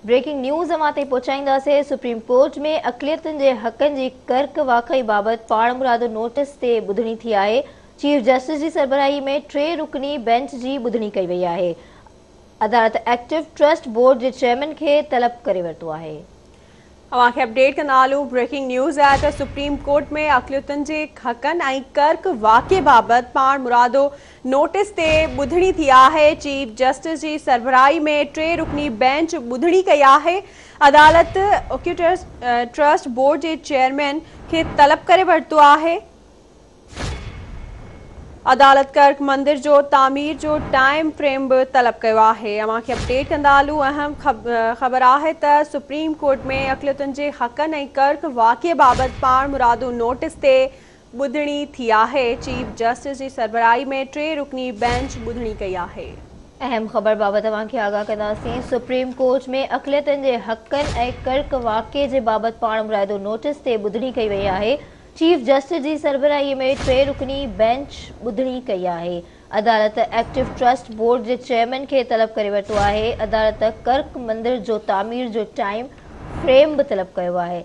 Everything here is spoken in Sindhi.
بريڪنگ نيوز اوهان تائين پهچائينداسين، سپريم ڪورٽ ۾ اقليتن جي حقن جي ڪرڪ واقعي بابت پاڻمرادو نوٽيس تي ٻڌڻي ٿي آهي، چيف جسٽس جي سربراهي ۾ ٽي رڪني بينچ جي ٻڌڻي ڪئي وئي آهي، عدالت ايڪٽو ٽرسٽ بورڊ جي چيئرمين کي طلب ڪري ورتو آهي. اوهان کي اپڊيٽ ڪندا هلون بريڪنگ نيوز آهي ته سپريم ڪورٽ ۾ اقليتن جي حقن ۽ ڪرڪ واقعي بابت پاڻمرادو نوٽيس تي ٻڌڻي ٿي آهي، چيف جسٽس جي سربراهي ۾ ٽي رڪني بينچ ٻڌڻي ڪئي آهي، عدالت اڪيوٽس ٽرسٽ بورڊ جي چيئرمين کي طلب ڪري ورتو آهي. عدالت ڪرڪ مندر جو تعمير جو ٽائيم فريم به طلب ڪيو آهي. اوهان کي اپڊيٽ ڪندا هلون اهم خبر آهي ته سپريم ڪورٽ ۾ اقليتن جي حقن ۽ ڪرڪ واقعي بابت پاڻمرادو نوٽيس تي ٻڌڻي ٿي آهي، چيف جسٽس جي سربراهي ۾ ٽي رڪني بينچ ٻڌڻي ڪئي آهي. اهم خبر بابت اوهان کي آگاهه ڪنداسين، سپريم ڪورٽ ۾ اقليتن جي حقن ۽ ڪرڪ واقعي جي بابت پاڻمرادو نوٽيس تي ٻڌڻي ڪئي وئي آهي، چيف جسٽس جي سربراهي ۾ ٽي رڪني بينچ ٻڌڻي ڪئي آهي. عدالت ايڪٽو ٽرسٽ بورڊ جي چيئرمين کي طلب ڪري ورتو آهي. عدالت ڪرڪ مندر جو تعمير جو ٽائيم فريم به طلب ڪيو آهي.